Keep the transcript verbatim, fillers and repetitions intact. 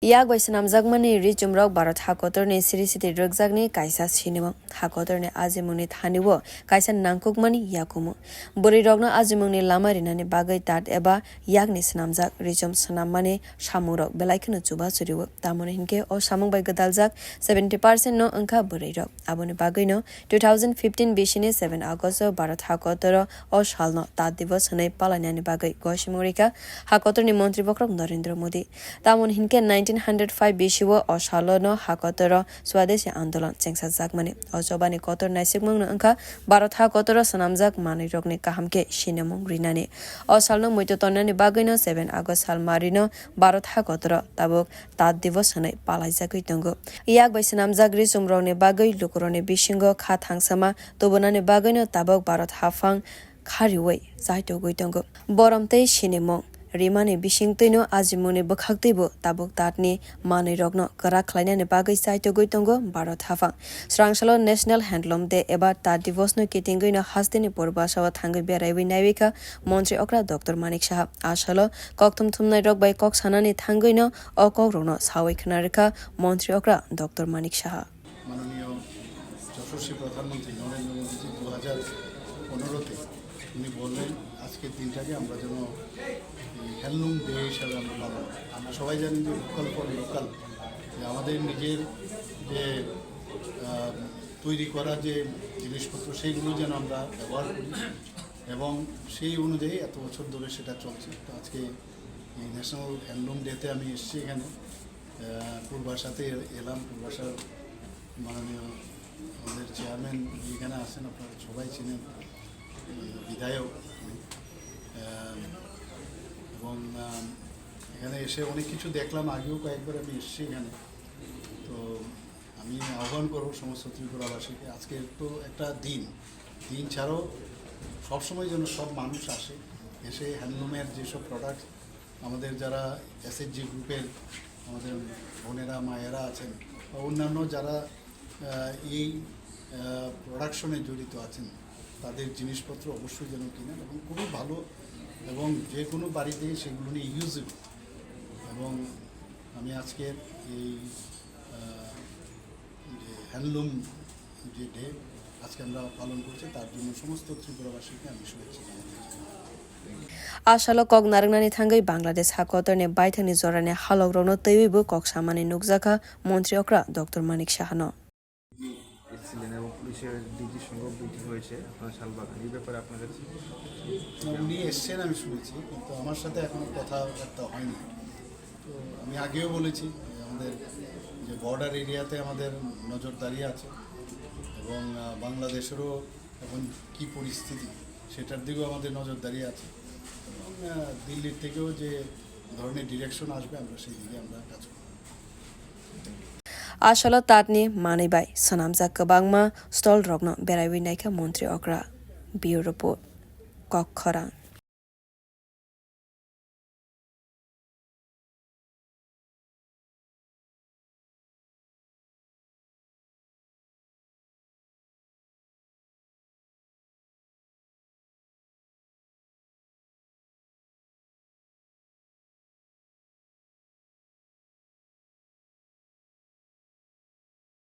Yak bai swnamjakmani richumrok Bharat hakotorni siri siti rwkjakni kaisa sinimung. Hakotorni ajimungni thani-o kaisa nangkukmani yakumu. Bwrwirokno ajimungni lama rinani bagwi tat eba yakni swnamjak richum swnammani samungrok belai kheno chubachu rio. Tamoni hinkhe o samung bai gwdaljak seventy percent no wngkha bwrwirok. Aboni bagwino two thousand fifteen bisini seven August o Bharat hakotoro o salno tat divos hwnwi palainani bagwi gosimung rikha hakotorni montri bokhorok Narendra Modi. Tamoni hinkhe nineteen hundred five bisio o salono hakotoro Swadeshi Andolon chengsajakmani. O chobani kotor naisikmungno wngkha Bharat hakotoro swnamjak manwirokni kaham khe sinimung rinani. O salno muitu tonnani bagwino seven August sal marino Bharat hakotoro tabuk tat divos hwnwi palaijagwi tongo. Yak bai swnamjak richumrokni bagwi lukurokni bisingo kha thangsama tubunani bagwino tabuk Bharat haphang khariui chaitogwi tongo. Borom tei sinimung rimani bisingtwino ajimungni bwkhaktwibo tabuk tatni manwirokno kwrak khlainani bagwi chaitogwi tongo Bharat haphang. Swrangsalo National Handloom Day eba Tat Divosno kitingwino hasteni Purba Sabha thangwi beraiwi naiwi kha Montri okra Doctor Manik Saha. A salo kokthum thumnairok bai kok sanani thangwino o kokrokno sawi khna rwkha Montri okra Doctor Manik Saha. মাননীয় যশস্বী প্রধানমন্ত্রী নরেন্দ্র মোদীজি দু হাজার পনেরোতে উনি বললেন, আজকের দিনটাকে আমরা যেন এই হ্যান্ডলুম ডে হিসাবে আমরা পালন করি। আমরা সবাই জানি যে ভোকাল ফর লোকাল, যে আমাদের নিজের যে, আহ, তৈরি করা যে জিনিসপত্র, সেইগুলো যেন আমরা ব্যবহার করি এবং সেই অনুযায়ী এত বছর ধরে সেটা চলছে। তো আজকে এই ন্যাশনাল হ্যান্ডলুম ডেতে আমি এসেছি এখানে, আহ, পূর্বাশাতে এ-, এলাম। পূর্বাশার মাননীয় আমাদের চেয়ারম্যান এখানে আছেন, আপনারা সবাই চিনেন, উম, বিধায়ক উনি। আহ, এবং, আহ, এখানে এসে অনেক কিছু দেখলাম, আগেও কয়েকবার আমি এসেছি এখানে। তো আমি আহ্বান করব সমস্ত ত্রিপুরাবাসীকে, আজকের তো একটা দিন, দিন ছাড়াও সবসময় যেন সব মানুষ আসে, এসে হ্যান্ডলুমের যেসব প্রোডাক্ট, আমাদের যারা এসএইচজি গ্রুপের আমাদের বোনেরা, মায়েরা আছেন বা অন্যান্য যারা, আহ, এই, আহ, প্রোডাকশনে জড়িত আছেন, তাদের জিনিসপত্র অবশ্যই যেন কিনেন এবং খুবই ভালো এবং যে কোনো বাড়িতে সেগুলো নিয়ে ইউজেবল। এবং আমি আজকের এই, আহ, যে হ্যান্ডলুম যে ডে আজকে আমরা পালন করছি, তার জন্য সমস্ত ত্রিপুরাবাসীকে আমি শুভেচ্ছা জানাতে চাই। A salo kok narwknani thangwi Bangladesh hakotorni baithangni jorani halokrokno twiwi bo kok samani nukjakha Montri okra Doctor Manik Sahano. এসেছিলেন এবং পুলিশের ডিজির সঙ্গেও বৈঠক হয়েছে আপনার শালবাগান, এই ব্যাপারে আপনার কাছে? না, উনি এসছেন আমি শুনেছি, কিন্তু আমার সাথে এখনো কথাবার্তা হয়নি। তো আমি আগেও বলেছি যে আমাদের যে বর্ডার এরিয়াতে আমাদের নজরদারি আছে এবং, আহ, বাংলাদেশেরও এখন কি পরিস্থিতি সেটার দিকেও আমাদের নজরদারি আছে এবং, আহ, দিল্লির থেকেও যে ধরনের ডিরেকশন আসবে আমরা সেই দিকে আমরা কাজ করব। A salo tatni manwi bai swnamjak kwbangma stall rokno beraiwi naikha Montri okra. Bureau Report, Kokkhorang.